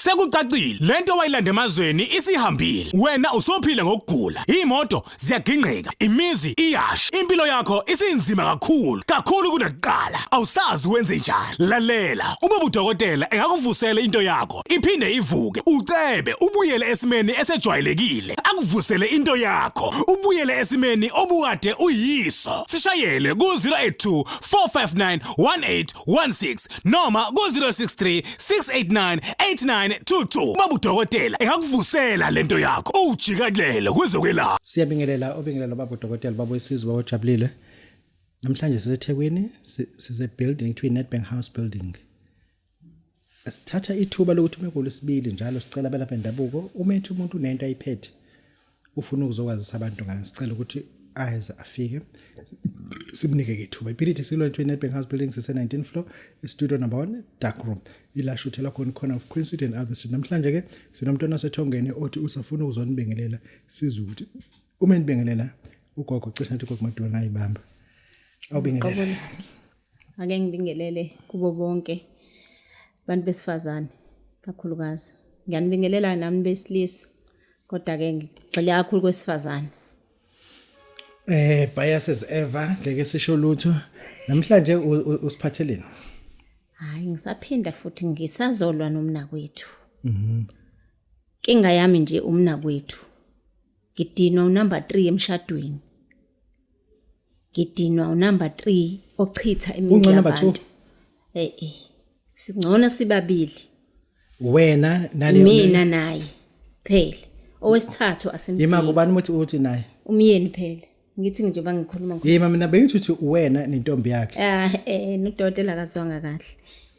Sekucacile lento wayilanda emazweni isihambile. Wena usophila ngokugula. Imoto ziyagingqika, imizi iyasha. Impilo yakho isinzima kakhulu, kakhulu kunakuqala. Awusazi wenze njani. Lalela, uma udokotela engakuvusela into yakho, iphinde ivuke, ucebe, ubuyele esimeni esejwayelekile. Akuvusele into yakho, ubuyele esimeni obukade uyiso. Sishayele ku-082 459 1816 noma ku-063 689 8922. Baba udokotela engakuvusela lento yakho, uwujikelele kwezokwelapha. Siyabingelela obingelela baba udokotela baba wesizwe baba ojabulile. Namhlanje siseThekwini sise building kuthiwa iNedbank House building. Sithatha ithuba lokuthi uma kuLwesibili njalo sicela abelaphi bendabuko uma ethi umuntu unento ayiphethe ufuna ukuzokwazisa abantu ngayo sicela ukuthi aze afike simnike ke ithuba. Ibhilidi silwa kuthiwa iNedbank House building sise 19 floor studio number 1 dark room ila shuthela khona corner of Queen Street and Albert Street. Namhlanje ke sinomntwana osethongeni othi usafuna ukuzonibingelela sizwe ukuthi uma enibingelela ugogo cishe ngathi ugogo Maduwa ngayibamba. Awubingelele. Ake ngibingelele kubo bonke abantu besifazane kakhulukazi. Ngiyanibingelela nami besilisa kodwa ke ngigxile kakhulu kwesifazane. Bias as ever ngeke sisho lutho. Namhlanje usiphatheleni? Hayi ngisaphinda futhi ngisazolwa nomnakwethu. Inkinga yami nje umnakwethu. Ngidinwa unumber 3 emshadweni. Ngidinwa unumber 3 ochitha imizi Ungcono number two? yabantu. Eh eh. Singcono sibabili. Wena nale Mina naye phela. Owesithathu Yima asimdingi. kubani umuthi uthi naye? Umyeni phela. Ngithi njengoba ngikhuluma ngo. Yima mina bengithi uthi wena nentombi yakhe. Ah nodokotela akazwanga kahle.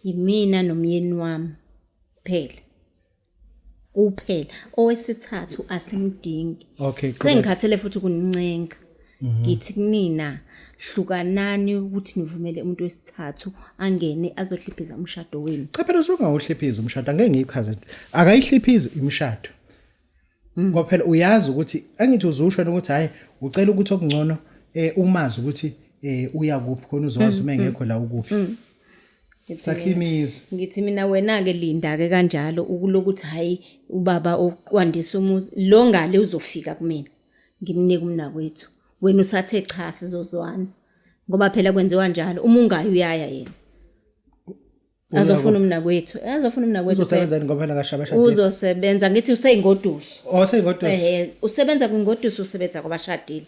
Yimina nomyeni wami phela. Kuphela owesithathu asimdingi. Okay, qhubeka. Sengikhathele futhi kunincenga. Ngithi kunina hlukanani ukuthi nivumele umuntu wesithathu angene azohliphiza umshado wenu. Cha phela usungawuhliphiza umshado angeke ngiyichaze. Akayihliphizi imishado. Ngoba phela uyazi ukuthi angithi uzusho ukuthi hayi ucela ukuthi okungcono umazi ukuthi uya kuphi khona uzowazi uma engekho la ukuphi. Sakhe imizi. Ngithi mina wena ke linda ke kanjalo ukulokuthi hayi ubaba okwandisa umuzi lo ngale uzofika kumina ngimnike umnakwethu wena usathe cha sizozwana ngoba phela kwenziwa njalo uma ungayi uyaya yena azofuna umnakwethu azofuna umnakwethu phela. Uzosebenza ngoba phela kasha abashadile. Uzosebenza ngithi useyingoduso. Oh seyingoduso. Usebenza kwingoduso usebenza kwabashadile.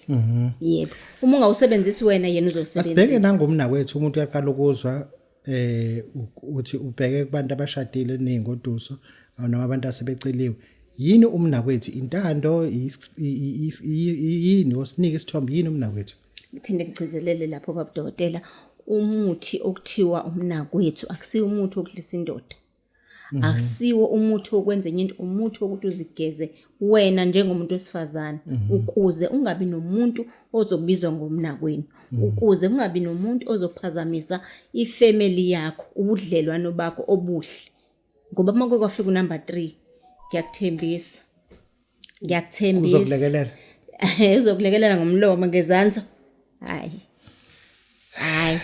Yebo. Uma ungawusebenzisi wena yena Asibheke uzowusebenzisa. nangomnakwethu umuntu uyaqala ukuzwa uthi ubheke kubantu abashadile nezingoduso noma abantu asebeceliwe. Yini umnakwethu intando yini osinike isithombe yini umnakwethu? Ngiphinde ngigcizelele lapho baba dokotela umuthi okuthiwa umnakwethu akusiwo umuthi wokudlisa indoda. Akusiwo umuthi wokwenza enye into, umuthi wokuthi uzigeze wena njengomuntu wesifazane ukuze ungabi nomuntu ozobizwa ngomnakwenu, ukuze kungabi nomuntu ozophazamisa ifamily yakho, ubudlelwano bakho obuhle. Ngoba uma kuke kwafika unumber 3 ngiyakuthembisa. Ngiyakuthembisa. Uzokulekelela. Uzokulekelela ngomlomo ngezansi. Hayi. Hayi.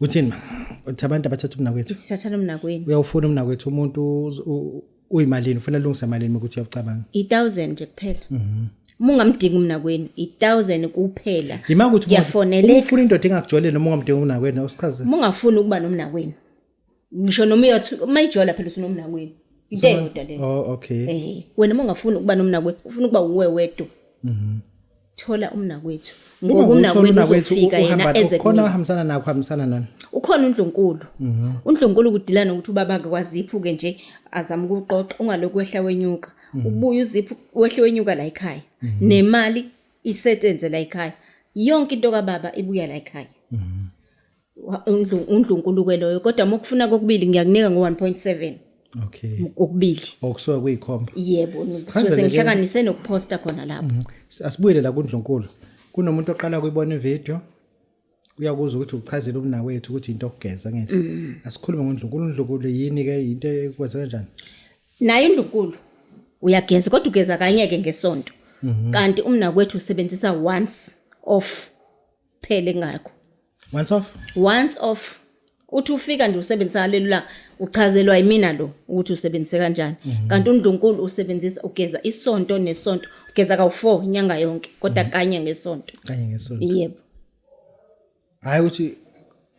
Uthini ma? Uthi abantu abathatha umnakwethu. Ithi thathana umnakwenu. Uyawufuna umnakwethu umuntu uyimalini ufuna alungise malini ukuthi uyakucabanga. I1000 nje kuphela. Uma ungamdingi umnakwenu i1000 kuphela. Yima ukuthi Ngiyafoneleka. ufuna indoda engakujoleli noma ungamdingi umnakwenu awusichaze. Uma ungafuni ukuba nomnakwenu. Ngisho noma uyothi uma ijola phela usunomnakwenu. Into eyodwa leyo. Oh okay. Wena uma ungafuni ukuba nomnakwenu ufuna ukuba uwe wedwa. Thola umnakwethu. Uma Ngoba nguthola umnakwenu umnakwethu uzofika yena uhamba eze khona kumina. uhambisana nakho uhambisana nani? Ukhona uNdlunkulu. UNdlunkulu kudila nokuthi ubaba ke kwaziphu ke nje azama ukuqoqa ungalokhu wehla wenyuka. Ubuye uziphu wehle wenyuka la ekhaya. Nemali isetenze la ekhaya. Yonke into kababa ibuya la ekhaya. UNdlunkulu ke loyo kodwa uma ukufuna kokubili ngiyakunika ngo-1.7 Okay. kokubili. Okusuka kuyikhomba. Yebo, Sichazele ke- sengihlanganise nokuposta khona lapho. Asibuyele la kuNdlunkulu. Kunomuntu oqala kuyibona ivideo uyakuzwa ukuthi uchazele umnakwethu ukuthi into okugeza ngithi. Asikhulume ngoNdlunkulu. uNdlunkulu yini ke into ekwenza kanjani? Naye uNdlunkulu uyageza kodwa ugeza kanye ke ngesonto. Kanti umnakwethu usebenzisa once off phele ngakho. Once off? Once off. Uthi ufika nje usebenzisa ngalelo langa, uchazelwa yimina lo ukuthi usebenzise kanjani. Kanti uNdlunkulu usebenzisa, ugeza isonto nesonto, ugeza kawu-4 inyanga yonke, kodwa kanye ngesonto. Kanye ngesonto. Yebo. Hayi ukuthi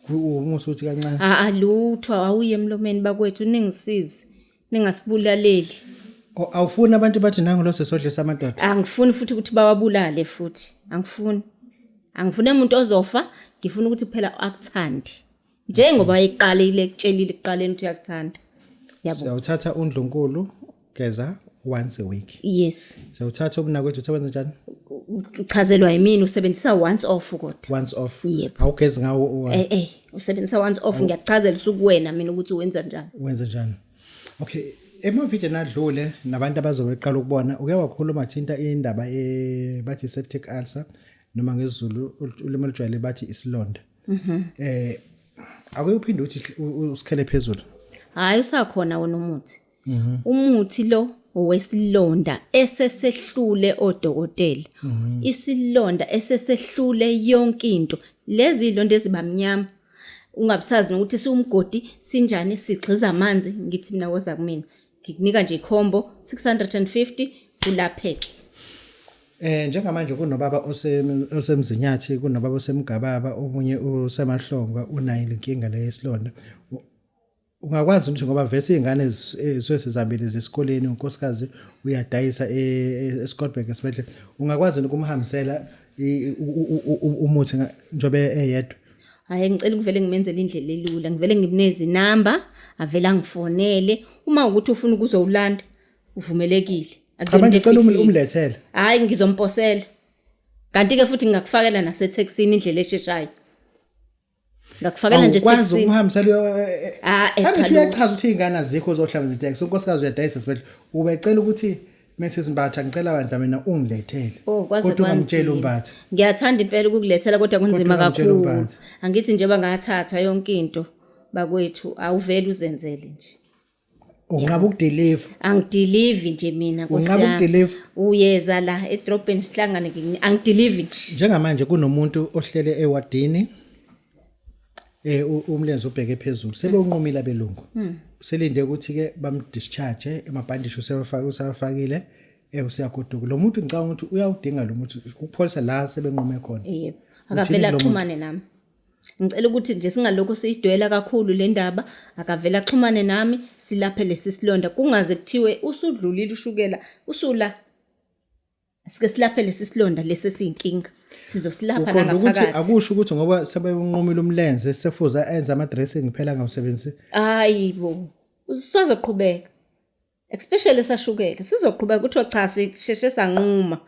umusa uthi kancane. A lutho, awuye emlomeni bakwethu, ningisizi, ningasibulaleli. Awufuni abantu bathi nangu lo sesodlisa amadoda. Angifuni futhi ukuthi bawabulale futhi. Angifuni. Angifuni umuntu ozofa, ngifuna ukuthi phela akuthande. Njengoba wayeqalile ekutshelile ekuqaleni ukuthi uyakuthanda. Yabo. Siyawuthatha uNdlunkulu, geza once a week. Yes. Siyawuthatha umnakwethu, uthe wenza njani? Uchazelwa yimina, usebenzisa once off kodwa. Once off. Yebo. Awugezi ngawo Usebenzisa once off, ngiyakuchazela usukuwena mina ukuthi wenza njani. Wenza njani? Okay, emavideni adlule nabantu abazobe beqala ukubona, uke wakhuluma thinta indaba bathi septic ulcer, noma ngesiZulu ulimi olujwayele bathi isilonda. Ake uphinde uthi usikhele phezulu. Hayi, usakhona wona umuthi. Umuthi lo owesilonda esesehlule odokotela. Isilonda esesehlule yonke into. Lezi zilonda ezibamnyama, ungabusazi nokuthi siwumgodi sinjani, sigxiza amanzi. Ngithi mina woza kumina, ngikunika nje ikhombo 650 ulapheke. Njengamanje kunobaba osemzinyathi, kunobaba osemgababa, omunye usemahlongwa, unayo inkinga le yesilonda. Ungakwazi ukuthi ngoba vese izingane zisuke sizambile zesikoleni, unkosikazi uyadayisa eScottburgh esibhedlela, ungakwazi ukumhambisela umuthi njengoba eyedwa? Hayi, ngicela ukuvele ngimenzele indlela elula, ngivele ngimneze inamba, avele angifonele. Uma ukuthi ufuna ukuzowulanda, uvumelekile. Cha, manje cela umlethele. Hayi, ngizomposela. Kanti ke futhi ngingakufakela nasetaxini, indlela esheshayo. Ngakufakela nje Awukwazi taxini. ukuhambisela? Ah, eh, Angithi cha, uyachaza ukuthi izingane azikho zohlamba zitaxi, unkosikazi uyadayisa esibhedlela. Ubecela ukuthi Mrs Mbatha, ngicela bandla mina ungilethele. Oh, kwaze Kodwa ungamtsheli kwanzima. uMbatha. Ngiyathanda impela ukukulethela, kodwa kunzima Kodwa ungamtsheli kakhulu. uMbatha. Angithi njengoba ngathathwa yonke into bakwethu, awuvele uzenzele nje. Unqaba ukudeliver. Angideliver nje mina, Nkosi Unqaba yami. ukudeliver? Uyeza la edrobheni sihlangane, angideliver nje. Njengamanje kunomuntu ohlele ewadini, umlenze ubheke phezulu, sebewunqumile abelungu. Selinde ukuthi ke bamdischarge, emabhandishi usewafaka, usawafakile, useyagoduka. Lo muntu ngicabanga ukuthi uyawudinga lo muntu ukupholisa la sebenqume khona. Yebo. Uthini Akavele kulo muntu? axhumane nami. Ngicela ukuthi nje singalokhu siyidwela kakhulu le ndaba, akavele axhumane nami silaphe lesi silonda. Kungaze kuthiwe usudlulile ushukela, usula. Sike silaphe lesi silonda lesi esiyinkinga. Sizosilapha Uqonda ukuthi nangaphakathi. akusho ukuthi ngoba sebewunqumile umlenze sefuza enze ama dressing phela angawusebenzisi. Hayibo. Usazoqhubeka. Especially esashukela. Sizoqhubeka kuthiwa cha, sisheshe sanquma.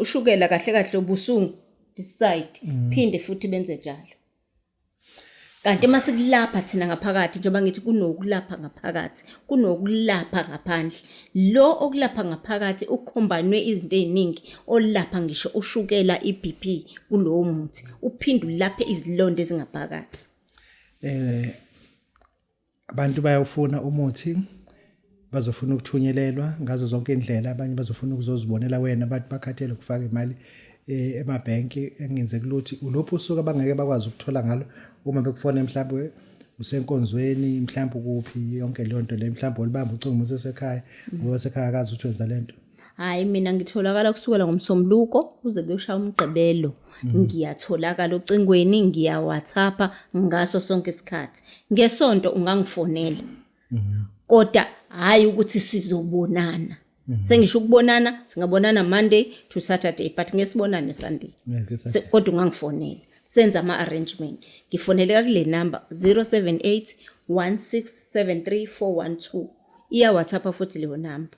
Ushukela kahle kahle ubusungu this side. Phinde futhi benze njalo. Kanti uma sikulapha thina ngaphakathi, njengoba ngithi kunokulapha ngaphakathi, kunokulapha ngaphandle. Lo okulapha ngaphakathi ukhombanwe izinto eziningi, olapha ngisho ushukela, iBP kulowo muthi, uphinde ulaphe izilonda ezingaphakathi. Abantu bayawufuna umuthi, bazofuna ukuthunyelelwa ngazo zonke indlela, abanye bazofuna ukuzozibonela wena, bathi bakhathele ukufaka imali emabhenki engenzeki luthi ulophu usuka abangeke bakwazi ukuthola ngalo uma bekufona, mhlawumbe usenkonzweni, mhlawumbe ukuphi, yonke leyo nto le, mhlawumbe olibamba ucingo umuntu osekhaya, ngoba sekhaya akazi ukuthi wenza lento. Hayi, mina ngitholakala kusukela ngomsombuluko kuze kuyoshaya umgqibelo. Ngiyatholakala ocingweni, ngiya-WhatsApp ngaso sonke isikhathi. Ngesonto ungangifonela. Kodwa hayi ukuthi sizobonana. Sengisho ukubonana, singabonana Monday to Saturday, but ngesibonane Sunday. Ngeke Kodwa ungangifonela. Senza ama arrangement. Ngifoneleka kule number 078 1673412. Iya WhatsApp futhi leyo number.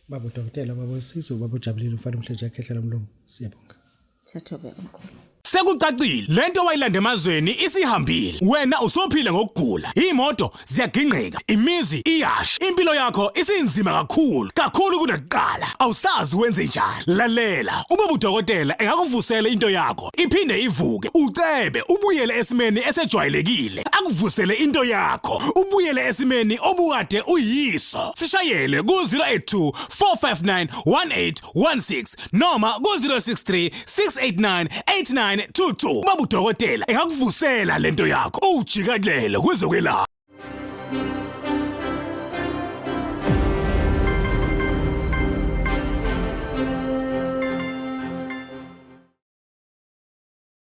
Baba udokotela, baba wesizwe, baba ujabulile, umfana omhle nje lomlungu. Siyabonga. Siyathobeka mkhulu. Sekucacile, lento wayilanda emazweni isihambile. Wena usuphila ngokugula. Imoto ziyagingqika, imizi iyasha. Impilo yakho isinzima kakhulu, kakhulu kunakuqala. Awusazi wenze njani. Lalela, ubaba udokotela engakuvusela into yakho, iphinde ivuke, ucebe, ubuyele esimeni esejwayelekile. Akuvusele into yakho, ubuyele esimeni obukade uyiso. Sishayele ku 082 459 1816 noma ku 063 689 89. 0922. Baba udokotela engakuvusela lento yakho. Ujikelele kwezokwelapha.